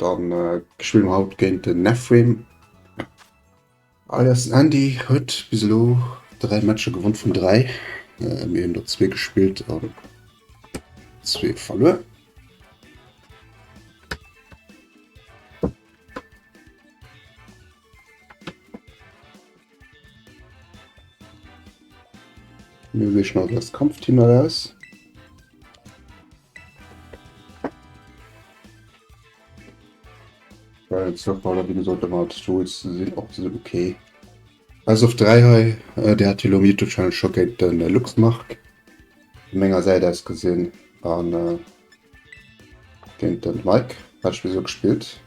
Dann spille mer haut géint den Nephrim alias den Andy. Huet bis elo 3 Matcher gewonn vun 3. Mir hunn der zwee gespillt an zwee verluer. Mir sichen also das Kampfteam heraus. Well Surfballer, wie gesagt, ëmmer Tools sinn och so okay. Best of 3 hei, äh, der hat jo um YouTube Channel scho géint den äh, Luxmark vun menger Säit aus gesinn an äh, géint den Mike hat ech wieso gespillt.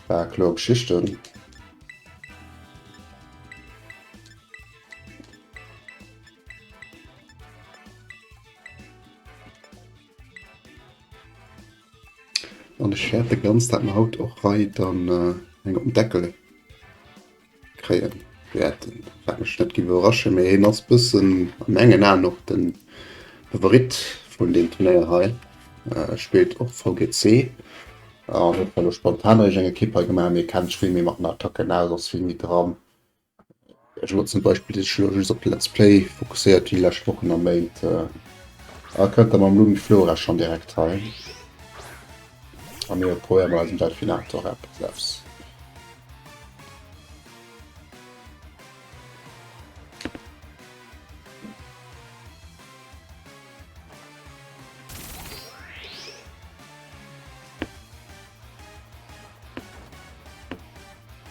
War kloer Geschichten. An ech fäerte ganz, dat mer haut och hei dann eng op den Deckel kréien wäerten. Wat mech net géif iwwerraschen, mee hien ass bëssen a mengen Aen och de Favorit vun deem Turnéier hei. Spillt och VGC an huet elo spontan eréischt eng Ekipp hei gemaach, mee kennt sech vill méi mat den Attacken aus, ass vill méi dran. Ech elo zum Beispill dee sech elo just op de Let's Play fokusséiert déi lescht Wochen a Méint. A kënnt da mam Lumiflora schonn direkt hei. A mir probéiere mat eisem Delfinator eppes aus.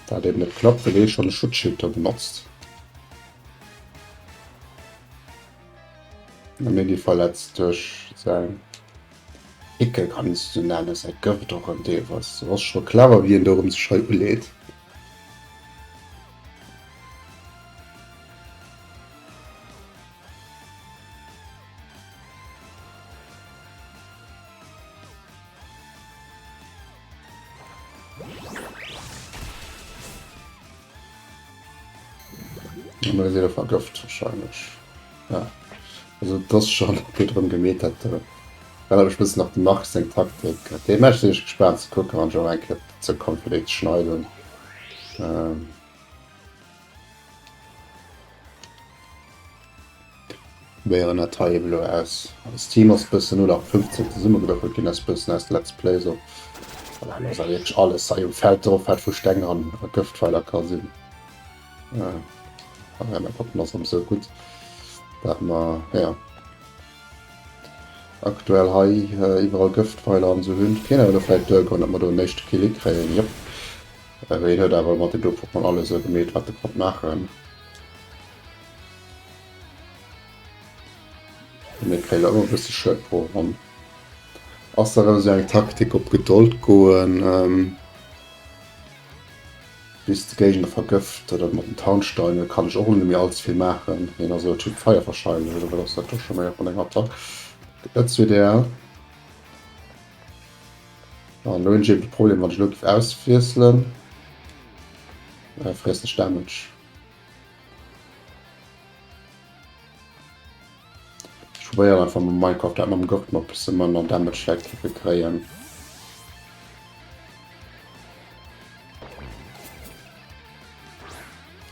Dat eben net klappt, well hie schonn e Schutzschild do benotzt. A mir gi verletzt duerch säin Pickel, kann een se sou nennen, säi Gëft och erëm deelweis. Dat ass scho clever, wéi en do erëm sech hei uleet. Mir si vergëft wahrscheinlech. Ja. Also et ass schonn gutt erëm gemeet dat do. Dann ech bëssen nach dem Marc seng Taktik. Dee Match sinn ech gespaant ze kucken, wann ech och eng Kéier dozou kommen fir déi ze schneiden. Ähm. Probéieren dat hei eben elo aus. Eist Team ass bëssen 0815 zesummegewürfelt ginn, ass bëssen aus Let's Play so. Voilà, elo ass awer wierklech alles hei um Feld drop, wat vu Steng an Gëftpfeiler ka sinn. Äh, ah, mäi Pokémon ass erëm sou gutt, dat mer, ja, aktuell hei iwwerall Gëftpfeiler an sou hunn. Kéint awer elo vläicht duergoen, datt mer do en éischte Kill hikréien. Jop. Wéi huet awer mat dem do Pokémon alles esou gemeet, wat e konnt maachen. Mir kréien ëmmer e bësse Schued pro Ronn. Ass da rëm esou eng Taktik op Gedold goen, bis de Géigner vergëft oder mat den Tarnsteine kann ech och net méi allze vill maachen. Hien ass elo Typ Feier wahrscheinlech oder wat ass dat do scho méi op enger Attack? Gëtt net sou ideal. An elo hunn ech eben de Problem, wann ech elo géif auswiesselen, friessen ech Damage. Ech probéieren einfach mam Minecraft dat mam Gurt mat bësse manner Damage vläicht ze kréien.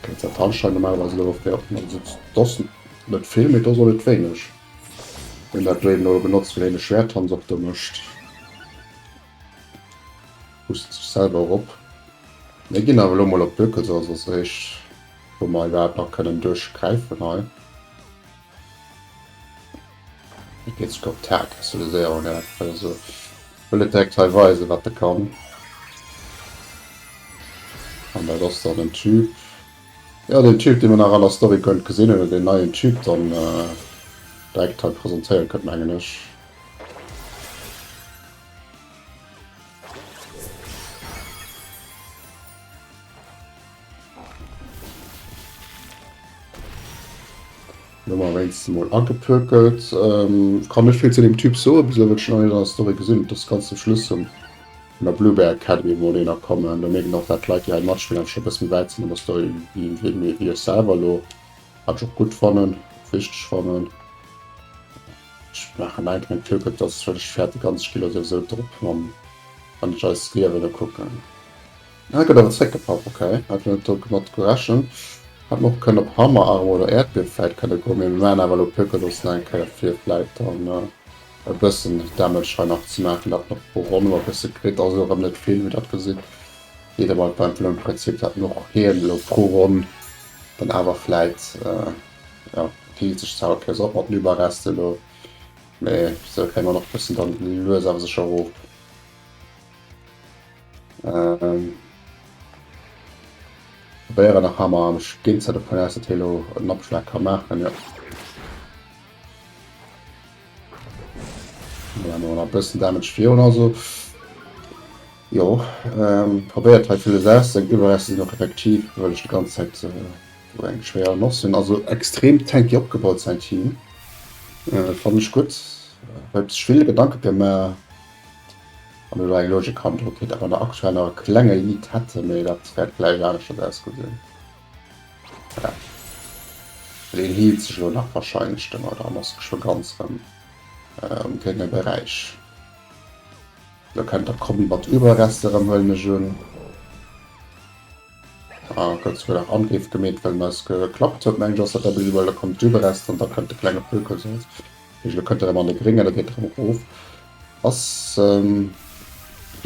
Kéint dat Handschein normalerweis elo och fir also dat net vill, mee dat ass och net wéineg. Wenn dat do eben elo benotzt, fir hien e Schwerttanz och do mécht. Hust sech selwer erop. Mir ginn awer elo mol op Bökels also als éischt, wou mer iwwerhaapt nach kënnen duerchgräifen hei. Et geet souguer op d'Haarkristalliséierung direkt hei. Also wëll et direkt hei weisen, wat e kann. An dat ass dann en Typ. Jo, den Typ, dee mer nach an der Story guer net gesinn hunn, oder deen neien Typ dann direkt hei presentéiert gëtt, mengen ech. Lo mar wéinstens mol agepökelt. Ähm, kann net vill zu dem Typ soen, bis elo wëll ech nach net an der Story gesinn. Dat ass ganz zum Schluss vum vun der Bluebear Academy wou mer deen kommen. Do mierken och dat d'Leit déi hei matspillen awer scho e bësse méi wäit sinn an der Story wéi wéi wéi ech selwer elo. Wat ech och gutt fannen, wichteg fannen. Ech maachen einfach eng Pökelt, dass well ech fäerte ganz ech gi lo souwisou drop mam. Wann ech eis Liewen ukucken. Ah, gëtt awer zréckgepaff, ok. Hat net domat gerechent. Hätt mer och kënnen op Hammerarm oder Äerdbier vläit kënne goen, mee mir maachen awer elo Pökelos nach eng Kéier fir vläit dann e bëssen Damage hei nach ze maachen, dat nach pro Ronn e bësse kritt. Ass elo erëm net vill, wéi dat gesitt. Geet awer beim Prinzip dat och hien elo pro Ronn dann awer vläit, jo, heelt sech zwar ok op mat den Iwwerrester elo, mee sou kréie mer nach bëssen dann lues awer sécher erof. Ähm, probéieren nach Hammer. Ech ginn zwar dovun aus, datt hie lo en Abschlag ka maachen, jo. Dann haben wir nach e bëssen Damage virun, also. Jo, ähm, probéiert hei villes aus. Seng Iwwerreste sinn och effektiv, well ech déi ganz Zäit äh, do eng schwéier Noss hunn. Also extrem tanky opgebaut säin Team. Äh, fannen ech gutt. Huet sech vill Gedanke gemaach. An elo eng Logik hannendru kritt, awer nach aktuell nach e klenge Lead hätte, mee dat wäert gläich aneschters ausgesinn. Ja. Well een healt sech elo nach wahrscheinlech domat an ass geschwë ganz erëm am grénge Beräich. Elo kennt der Kombi mat Überrester erëm, huelen ech un. Ah, gëtt souguer nach Angriff gemeet, well en eis geklappt huet, mengen ech ass dat da bis ewell. Da kommt d'Überrester an da kënnt de klenge Pökelsaz. Elo kënnt erëm an de Gréngen, da geet erëm erof. Ass,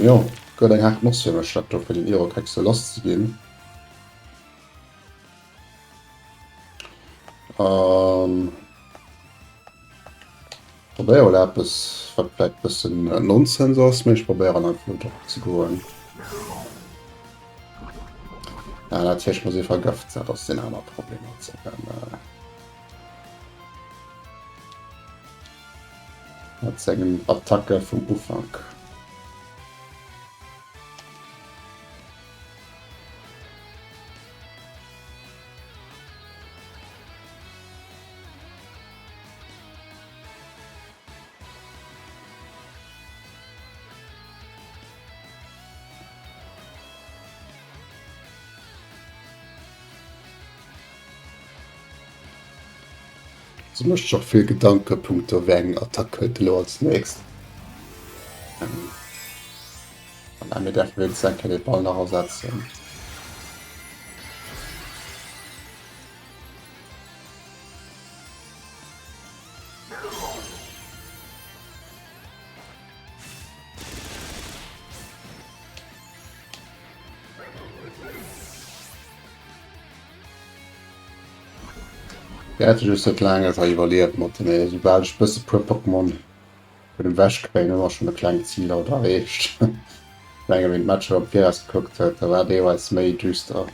jo, gëtt eng haart Noss fir mech, dat do fir den Irokex sou lass ze ginn. An probéiere mol eppes, wat vläicht e bëssen Nonsens ass, mee ech probéieren einfach mol drop ze goen. Ja, natierlech muss ee vergëft, dat ass deen aner Problem mat sengem. Mat sengen Attacke vum Ufank. Se mécht sech och vill Gedanke punkto wéi eng Attack hëlt elo als nächst. An mir däerfe wéinstens eng Kéier de Ball nach ersetzen. Wäert just net laang einfach iwwerlieft mat den soubal ech bësse puer Pokémon vun dem wech kréien, hu mer schonn e klengt Zil haut erreecht. Ech menge ween d'Matcher am Viraus gekuckt huet, da war deelweis méi düster.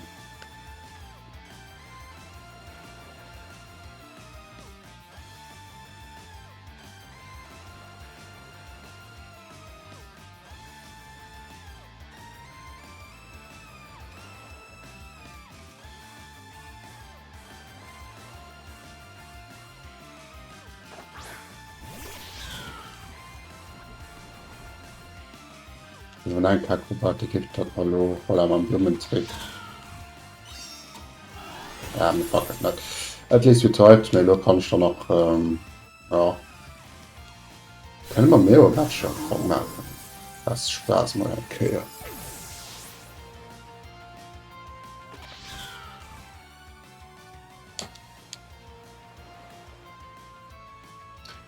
Also wenn eng Akrobatik gibt, hat man lo voilà, mam Blumentrick. Ja, mir packen et net. At least we tried, mee lo kann ech dann nach ähm, ja. Kënne mer méi Matcher maachen. Ass Spaass mol eng Kéier.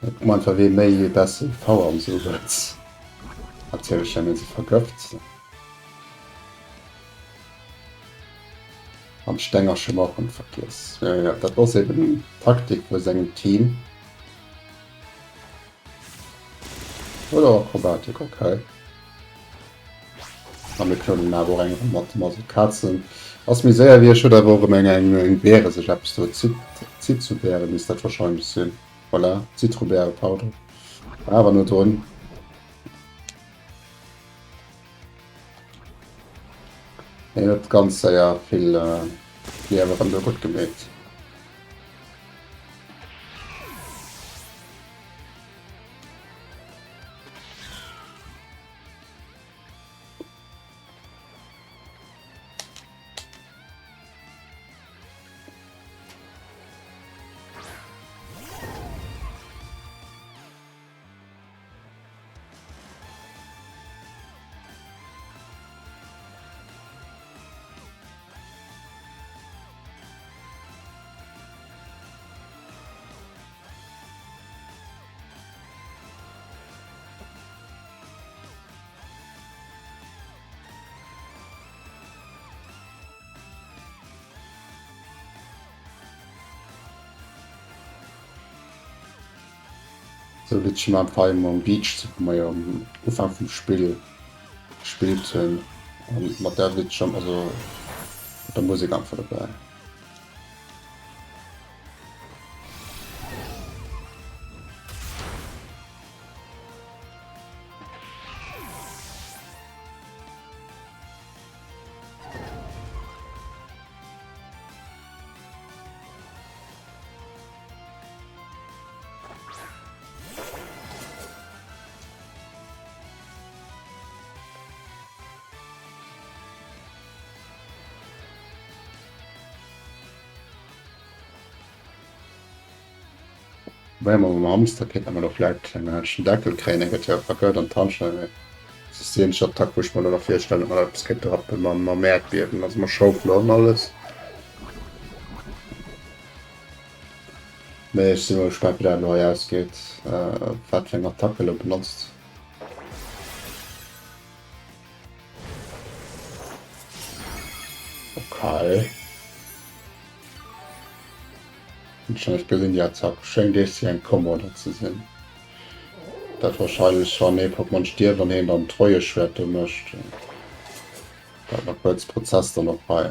Kuck mol einfach wee méi wee besser IV an esou huet. Natierlech well mir se vergëft. An d'Stengercher mer och net vergiess. Jo jo dat ass eben d'Taktik vu sengem Team. Oder Akrobatik, okay. A mir klonen awer och eng Ronn mat dem also Kazen ass méi séier wéi ech huet awer och erëm eng eng eng Beere sech eppes do Zit Zitzubeere misst dat wahrscheinlech sinn. Voilà, Zitrobeere pardon. Awer no drun. Hien huet ganz séier vill Liewe erëm do gutt gemeet. Sou wéi ech mam Fire mam Beach Super Mario am Ufank vum Spill gespillt hunn an mat der Bildschirm, also mat der Musek einfach dobäi. Wobei mer mam Hamster kéinte mer lo vläit en händschen Deckel kréien, eng Kéier vergëtt an d'Handschellen, mee dat ass déi eenzeg Attack wou ech mer lo nach virstellen, datt mer eppes kéinte rappen mam mam Äerdbiewen, also mat Schaufler an alles. Mee ech si mol gespaant wéi dat elo hei ausgeet, wat fir eng Attack e lo benotzt. Okay. Ech gesinn déi Attack schéngt eescht eng Combo dat ze sinn. Dat wahrscheinlech wann ee Pokémon stierft an heen dann d'Treueschwert do mécht. Dat nach kuerz Prozess dann och hei.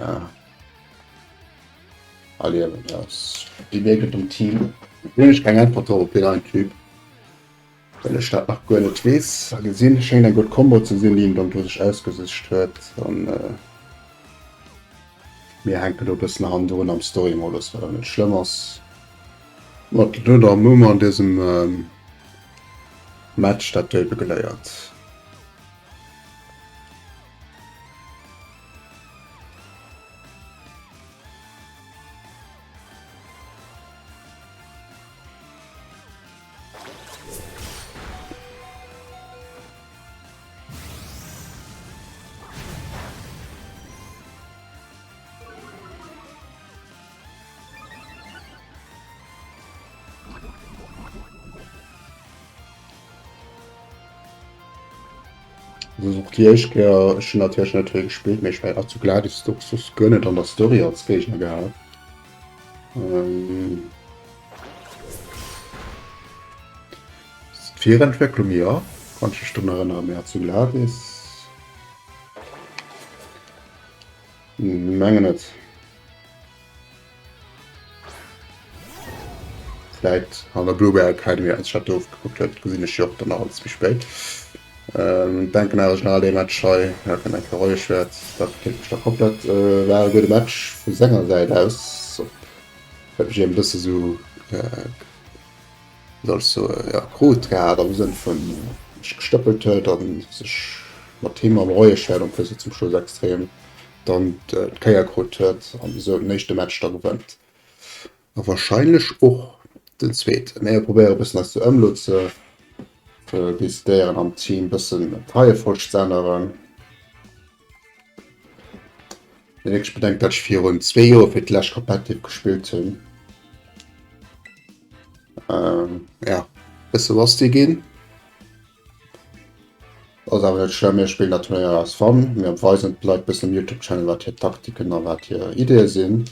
Erliewen ass déi wierklech dem Team. Hunn ech keng Äntwert drop op deen einen Typ, well ech dat nach guer net weess a gesinn. Schéngt eng gutt Combo ze sinn, déi en dann do sech ausgesicht huet an mir hänken do e bëssen hannendrun am Story-Modus, wat awer net schlëmm ass. Mat do da hu mer an dësem Match dat do ebe geléiert. Dat ass och déi éischt Kéier, ech hunn natierlech net vill gespillt, mee ech war zu Gladys och soss guer net an der Story als Géigner gehat. Ähm, D'Virentwécklung, jo, kann ech mech drun erënneren, mee zu Gladys mengen net. Vläit an der Blueberry Academy als ech dat do ofgekuckt huet, gesinn ech jo och dann nach alles méi spéit. Ähm, denken awer generell dee Match hei, ja, kann eng Kéier Rollechwäert, dat kéint mech da komplett, äh, war e gudde Match vu senger Säit aus, op huet mech eben e bësse sou, äh, soll ech soen, ja, krut gehat am Sënn vun mech gestëppelt huet an sech mat him am Rollechwäert en plus zum Schluss extrem dann d'Kéier krut huet an esou den éischte Match da gewënnt a wahrscheinlech och den zweeten. Mee mir probéiere bëssen eis do ëm elo ze decidéieren am Team bëssen d'Reiefolg ze änneren. Wann ee wierklech bedenkt, datt ech virun zwee Joer fir d'lescht Competitive gespillt hunn. Ja, bësse rusty ginn. Ass awer net schlëmm, mir spillen dat Turnéier aus Fun. Mir weisen d'Leit bëssen um Youtube Channel wat hir Taktiken a wat hir Ideeë sinn.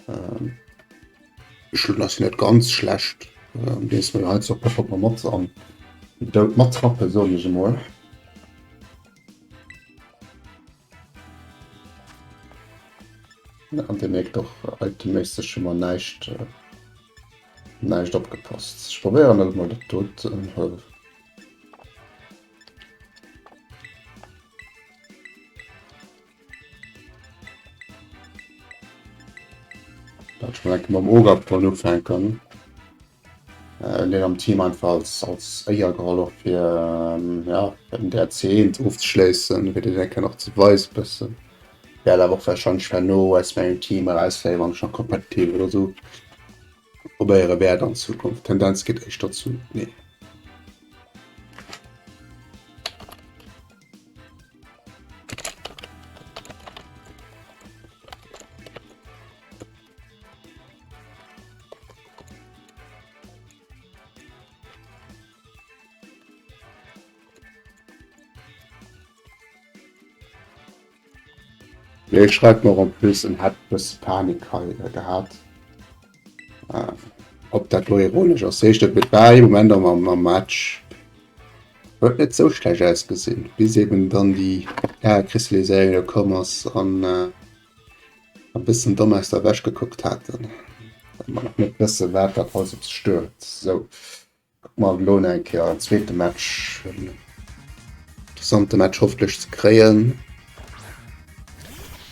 Ähm, Ech ass net ganz schlecht. Ähm, Dees mir hei och perfekt mal mat an dout mattrappe soen ech emol. An Dir mierkt och itemméisseg hu mer näischt näischt opgepasst. Ech probéieren elo mol dat doten. Dat ech mol enke mam Ogerpon ufänken. Deen am Team einfach als, als Éier geholl och fir ja, den DLC 1 ofzeschléissen, fir deen enke nach ze weisen bëssen. Wäert awer och wahrscheinlech herno aus mengem Team erausfléien, wann ech nach kompetitiv oder sou probéiere wäert an Zukunft. Tendenz geet éischter zu nee. Mee schreift mer en plus en hätt bësse Panik hei gehat. Ob dat lo ironesch ass, sehe ech net, mee et war ee Moment am am Match huet net sou schlecht ausgesinn, bis eben dann déi Terrakristalliséierung do komm ass an e bëssen domm aus der Wäsch gekuckt haten, well mer nach net wësse wat dat alles op sech duer huet. Sou. Kucke mer elo nach eng Kéier en zweete Match, en interessante Match hoffentlech ze kréien.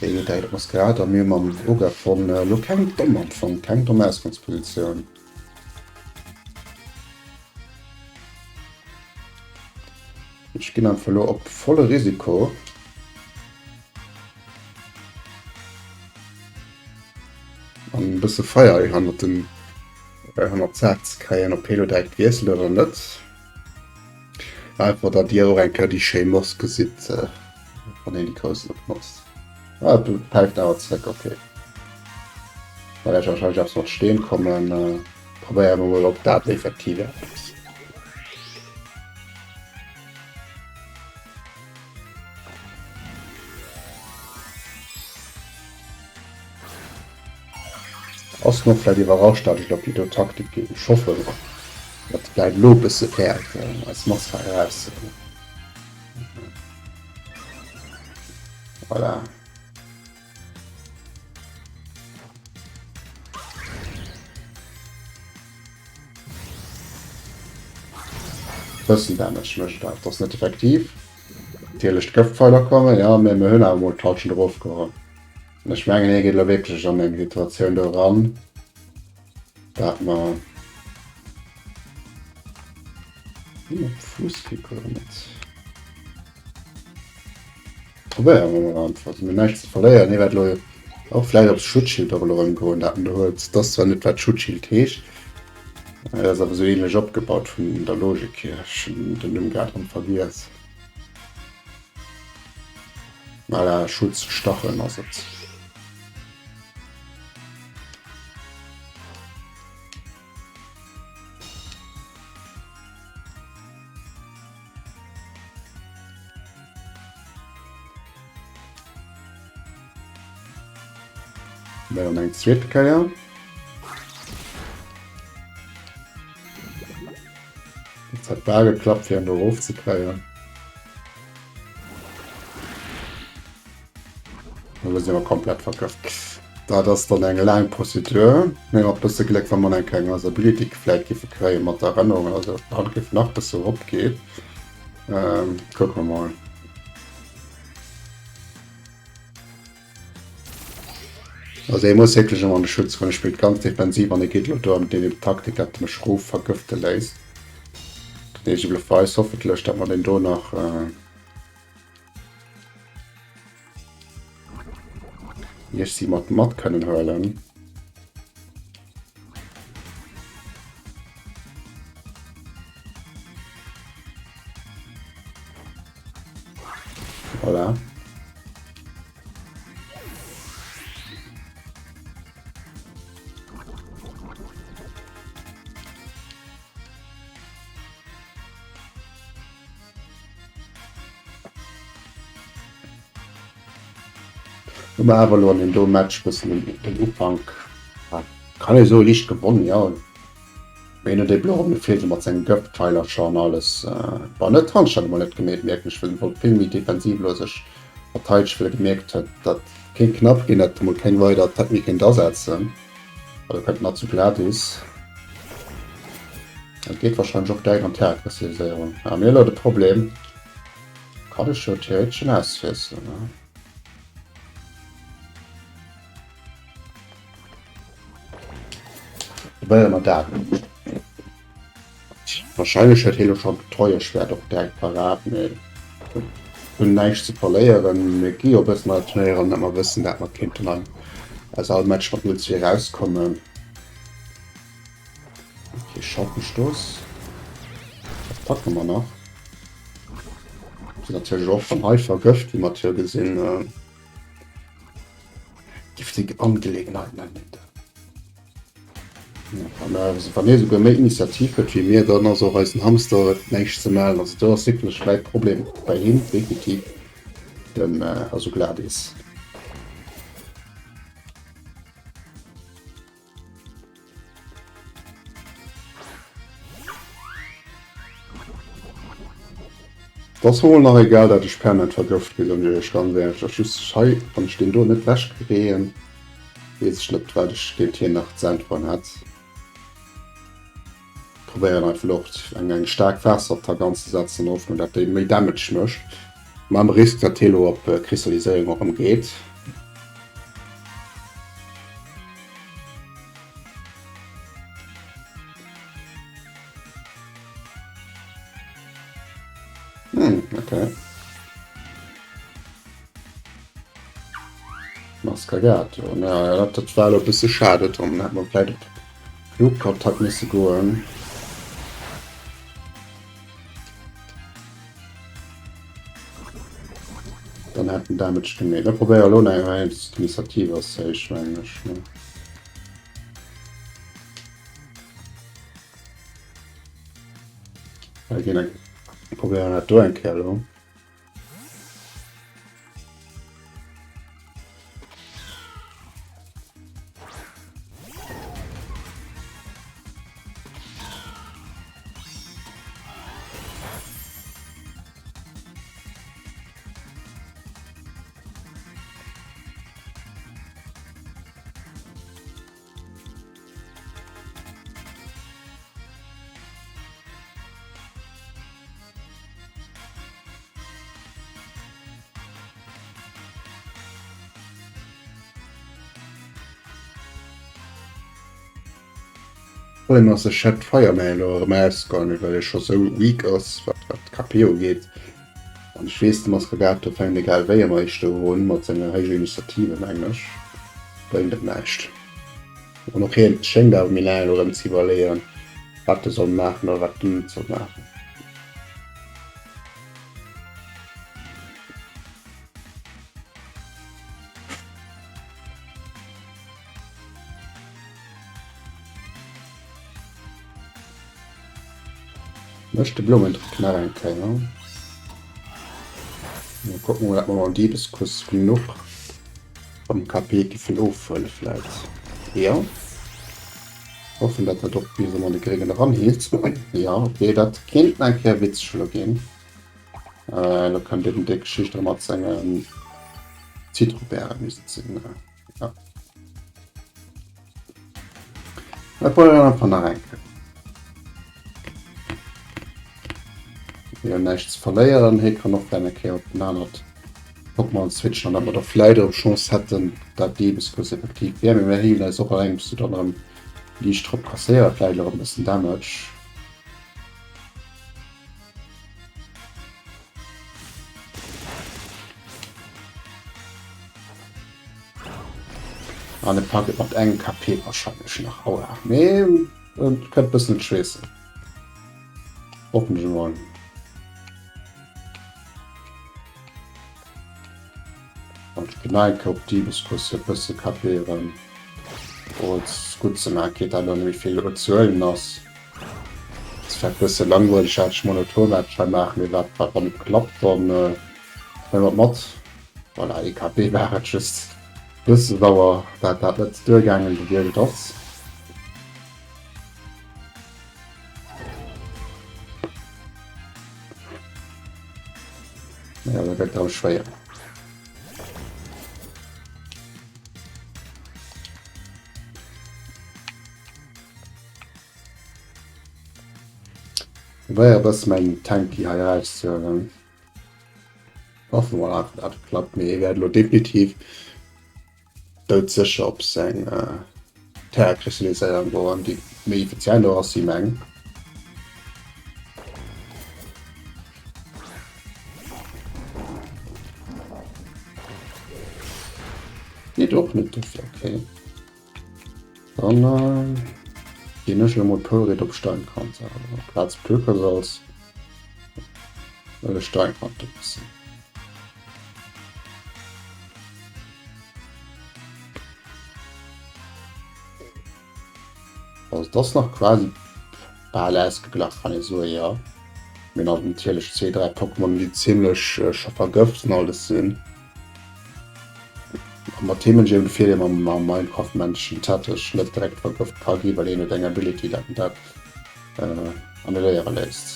Wéi geet dat op Maskerade? A mir hu mam Ogafon elo keng domm am Fong, keng domm Ausgangspositioun. Ech ginn einfach elo op volle Risiko. An e bësse Feier hannert den hannert d'Saach ze kréien, ob hee lo direkt wiesselt oder net. Einfach datt Dir och eng Kéier déi schéi Moss gesitt, wann een déi grouss net benotzt. Ah, et päift awer zréck, okay. Da wäert ech wahrscheinlech eppes mat Steen kommen. Probéiere mer mol, ob dat effektiv ass. Ass en och vläit iwwerrascht, dat ech op déi do Taktik ginn. Ech hoffen, datt vläit elo e bësse fäert, eis Mass hei erauszehuelen. Voilà. Bëssen Damage mécht et awer, et ass net effektiv. Natierlech d'Gëftpfeiler kommen, jo, mee mir hunn awer mol d'Halschent erofgeholl. An ech mengen, hie geet elo wierklech an eng Situatioun do eran, dat mer Fuusskick oder net. Probéiere mer mol einfach. Mir hunn näischt ze verléieren. Hie wäert elo och vläicht op Schutzschild och elo erëm goen, dat en do huet. Dat ass zwar net, wat Schutzschild heescht, mä dat ass awer esou ähnlech opgebaut vun der Logik hier. Ech hunn den Numm grad erëm vergiess. Voilà, Schutzstacheln ass et. Dann eng zweete Kéier. Jetzt hat da geklappt, fir en do erofzekréien. Elo si mer komplett vergëft. Dat ass dann eng laang Prozedur, mee mat bësse Gléck, wa mer eng kleng eis Ability vläit géife kréie mat der Erënnerung, also d'Hand géif nach bësse eropgeet. Ähm, kucke mer mol. Also hie muss wierklech ëmmer an de Schutz goen. E spillt ganz defensiv an e geet elo do an déi Taktik, datt e mech erof vergëfte léisst. Den Eegel weist hoffentlech, datt mer deen do nach. Äh, Iech si mat mat kënnen huelen. Voilà. Hu mer awer elo an deem do Match bëssen den Ufank, kann ee soe liicht gewonnen, jo. Mee hien huet ebe elo erëm de Feeler mat sengem Gëftpfeilercher an alles, bon net d'Handstand emol net gemeet, mierken ech, well en wollt vill méi defensiv elo sech verteidegen, well e gemierkt huet, datt kéint knapp ginn, datt emol keng weider Attack méi kéint asetzen. Also kënnt nach zu Gladys. Dat geet wahrscheinlech och direkt an d'Terrakristalliséierung. Ah, mir elo de Problem. Kann ech jo theoretesch schon auswiesselen, ne? Probéiere mer dat. Wahrscheinlech huet hie lo schon d'Treueschwert och direkt parat, mee hunn näischt ze verléieren. Mir gi jo e bëssen alternéieren, dat mer wëssen, dat mer kéinten an aus all Match mat 0-2 erauskommen. Okay, Schattenstoß. Dat packe mer nach. Sinn natierlech och van hei vergëft, wéi mer jo gesinn. Äh, giftig Angelegenheit nennen een dat. Wann hie souguer méi Initiativ huet wéi mir, dann ass och eisen Hamster näischt ze mellen. Also do ass wierklech mäi Problem bei him definitiv den also Gladys. Et ass mer mol nach egal dat ech permanent vergëft ginn, soen ech iech ganz éierlech. Ass just hei, wann ech deen do net wech kréien, weess ech net wat ech géint hien nach ze äntweren hätt. Probéieren einfach elo och eng eng staark Waasserattack anzesetzen an der Hoffnung dat déi méi Damage mécht, mam Risk dat hie lo op Kristalliséierung erëm geet. Hm, okay. Mascagato. Na ja, dat, dat war e bësse schade drum. Hätt man vläit op Flugkontakt misse goen. Dann hätt den Damage gemeet. Mir probéiere lo nach eng Initiative ass héich, mengen ech. Ne? Mir ginn eng probéieren dat do eng Kéier elo. Problem ass ech hätt Fireman elo erëm ausgoen, well e scho sou weak ass wat wat d'KP ugeet. An ech weess de Mascagato fänkt egal wéi ëmmer éischter un mat senger héijer Initiative mengen ech. Bréngt et näischt. An och hien schéngt awer méi laang elo erëm ze iwwerleeën, wat e soll maachen oder wat en net soll maachen. Mécht de Blummendrick nach eng Kéier. Mal kucken, ob mer mam Diebeskuss genuch am KP giffen ofhuelen vläit. Ja. Hoffen, dat dat och bis an de Gréngen eranhielt. Ja, okay, dat kéint eng Kéier witzeg elo ginn. Äh, lo kann den déck Geschicht mat sengen Zitrobäre misst sinn. Ja. Mir probéieren einfach nach eng Kéier. Mir hunn näischt ze verléieren. Hie kann och vläicht eng Kéier op en anert Pokémon switchen, an datt mer da vläicht erëm Chance hätten, dat Diebeskuss effektiv wär. Mee mir healen eis och an engems dann erëm liicht drop, kasséiere vläicht erëm e bëssen Damage. An e packt et mat engem KP wahrscheinlech nach. Aua. Mee et kënnt bëssen et schweessen. Hoffen ech emol. An ech ginn eng Kéier op Diebeskuss fir e bësse KP erëm als gutt ze maachen. Geet dat elo net méi vill bezuelen ass. Ass vläicht bësse langweileg dat ech monoton wat ech hei maachen, mee wat wat wann et klappt dann huele mer et mat. Voilà, EKP war et just bësse sauer dat dat net duergaangen gewiescht ass. Ja, dat gëtt erëm schwéier. Probéier e bësse mäin Tanky hei erauszehuelen. Hoffen mer einfach dat et klappt, mee hie wäert elo definitiv doudsécher op seng Terra-Kristalliséierung goen, déi méi effizient och ass wéi meng. Geet och net dofir, okay. Dann ginn ech elo mol Pulrit op Steinkante amplaz Pökelsalz, well ech Steinkante wëssen. Also das nach quasi bal ausgeglach kann ee soen, jo. Mir hunn natierlech zwee, dräi Pokémon déi zimmlech scho vergëft an alles sinn. Mat Themen eben de Virdeel mam mam Minecraft Männchen Tettich net direkt vergëft ka gi well een huet eng Ability dat en dat äh, annuléiere léisst.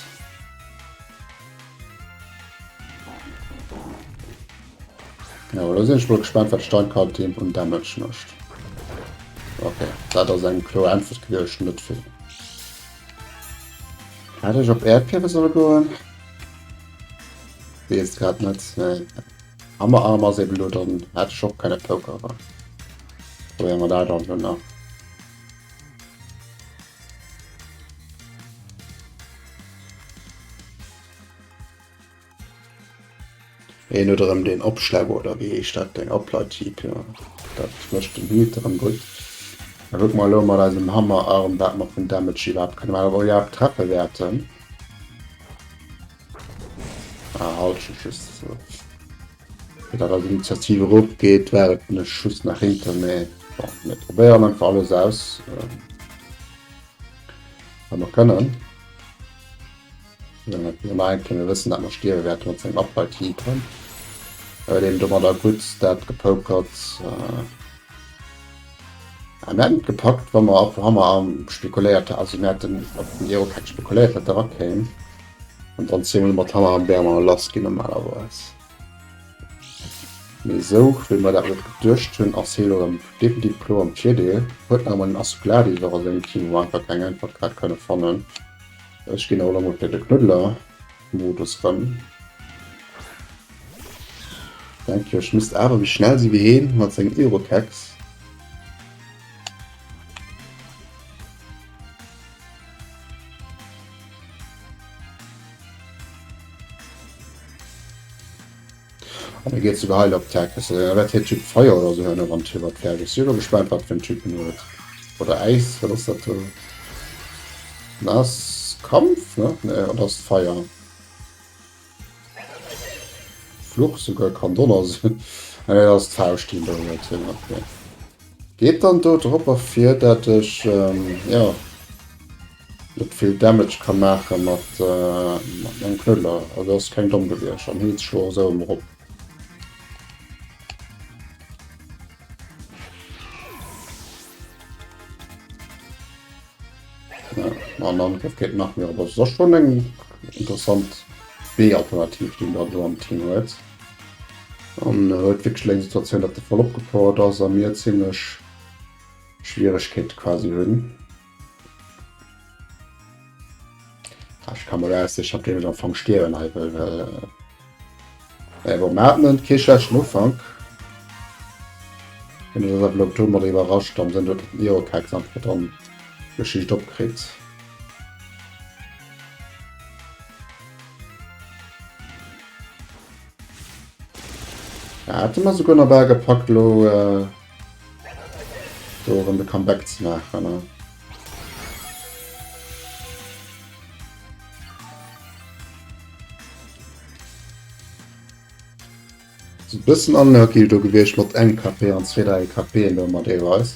Jo, lo sinn ech mol gespaant, wat Steinkalt-Team un Damage mécht. Ok, dat ass eng kloer Äntwert gewiescht, net vill. Hätt ech op Äerdbiewe solle goen? Weess grad net. Nee. Hammerarm ass eben lo dann hätt ech och kenne pokere. Probéiere mer dat dann lo nach. Een huet erëm deen Opschlag oder wéi heescht dat Ding, Apply-Typ, jo. Dat mécht den Hit erëm gutt. Da kucke mer elo mat eisem Hammerarm, wat mer vun Damage iwwerhaapt kënne maachen, ob mer iwwerhaapt treffe wäerten. Ah, halt schon just so. Fir datt eis Initiativ erofgeet, war et e Schuss nach hinten, mee bon, mir probéieren einfach alles aus, wat mer kënnen. Mir wëssen dat mer stierwe wäerte mat sengem Upright-Heater. Er huet eben domadder gutt dat gepokert. Äh, mir hätten et gepackt, wa mer op Hammerarm spekuléiert, also mir hätten op den Aeropack spekuléiert, dat erakéim. An dann zweemol mat Hammerarm wäre mer lass ginn normalerweis. Mee esou wéi mer dat net geduecht hunn, ass hie elo erëm definitiv kloer am Virdeel. Huet nach emol den Asugladis och a sengem Team, wou mer einfach keng Äntwert grad kënne fannen. Ech ginn och elo mol fir de Knuddler-Modus rëm. Denke ech misst awer méi schnell si wéi heen mat sengen Aerokex. An e geet souguer hei op Tech. Da wäert hie Typ Feier oder sou hunn, wann d'Hie wat fäerdeg. Si elo gespaant, wat fir en Typ en huet. Oder Äis, wat ass dat do? Ass Kampf, ne? Nee, oder ass Feier? Fluch souguer kann Donner sinn. Nee, dat ass d'Fauscht, déi en do huet. Okay. Geet dann do drop ervir, dat ech, jo. Net vill Damage ka maache mat mengem Knuddler. Also ass keng domm gewiescht an heelt sech lo esou emol op. Ja, an Angriff geet nach méi op. Also das ass schon eng interessant B-Alternativ, déi en da do am Team huet. An huet wierklech eng Situatioun, datt e voll opgepowert ass a mir zimlech Schwieregkeete quasi hunn. Ech kann mal aus, ich hab den am Anfang stierwen hei, well, äh, äh, bon, mir hatten kee schlechten Ufank. Bin das awer elo domat iwwerrascht am Sënn, datt den Irokex einfach dann Geschicht opkritt. Ja, hätte mer souguer nach bal gepackt elo, äh, do erëm de Comeback ze maachen. Ne? So e bëssen unlucky do gewiescht mat engem KP an 2, 3 KP do mat jeeweils.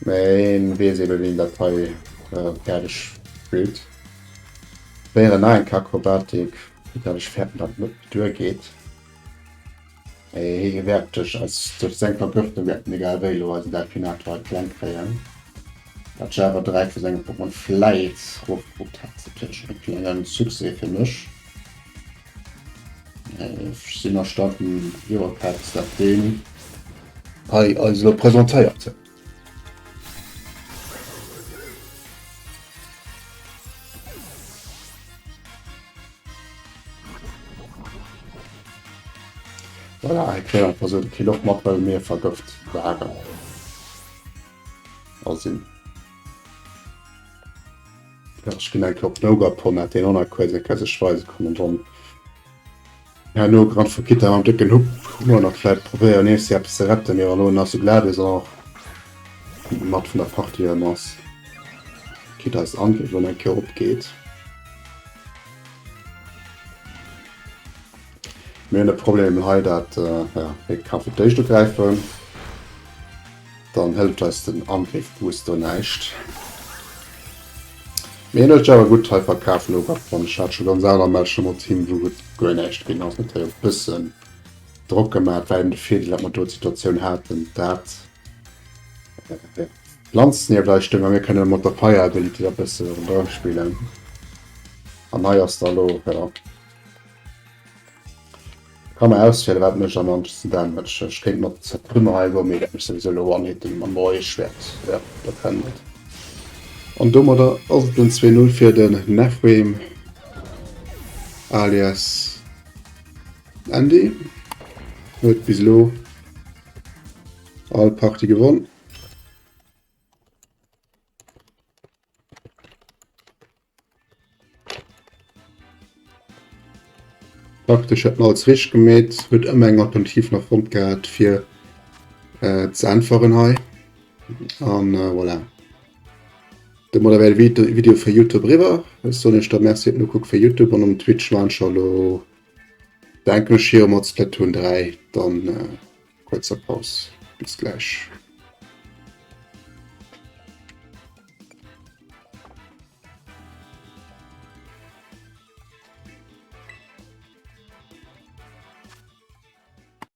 Mee een weess ebe wien dat hei äh, fäerdeg spillt. Wäre nach eng Akrobatik, dat ech fäerten, dat net duergeet. Hie wäert duerch eis duerch seng Vergëftung wäert en egal wéi elo eisen Delfinator hei kleng kréien. Dat ech awer 3 vu senge Pokémon vläit rofgeruckt hätt, ass natierlech e klengen Succès fir mech. Ech sinn erstaunt vum Europex, dat deen hei eis elo presentéiert huet. Voilà, hei kréie mer einfach esou de Kill och mat, well mir vergëft waren a sinn. Ech ginn eng Kéier op den Ogerpon, dat deen och nach kuerz eng Kéier sech weise kann an dann herno Grand Fokita mam décken Hupp hu mer nach vläit probéieren nees fir eppes ze retten, mee wann elo nach sou glat is an och mat vun der Partie erëm ass, quitte eis Angriff elo eng Kéier opgeet. Mir hunn de Problem hei, dat ja, hie ka fir d'éischt ugräifen, dann hëlleft eis den Angriff-Boost do näischt. Mee hien huet sech awer gutt hei verkaf, elo grad wann ech hat scho ganz aner Matcher mat him, wou et guer näischt ginn ass. Huet hei e bëssen Drock gemaach, war eben de Virdeel, datt mer do d'Situatioun haten, dat D'Planz nieft eis stoung a mir kënne mat der Fire Ability da bësse ronderëm spillen. An hei ass da elo, jo. Ka mer auswielen wat mécht am mannsten Damage. Ech kéint mat Trümmer hei goen, mee dat mécht souwisou elo One-Hitten mam neie Schwert. Jo, dat kennen et. An domadder ass et den 2-0 fir den Nephrim alias Andy. Huet bis elo all Partie gewonn. Praktesch huet en alles richteg gemeet, huet ëmmer eng Alternativ nach fonnt gehat fir äh, ze äntweren hei. An äh, voilà. Domadder wär de Video fir Youtube riwwer. Ech soen iech da Merci fir d'Nokucke fir Youtube an um Twitch maachen ech elo denken ech hier mat Splatoon 3 dann äh, kuerzer Paus. Bis gläich.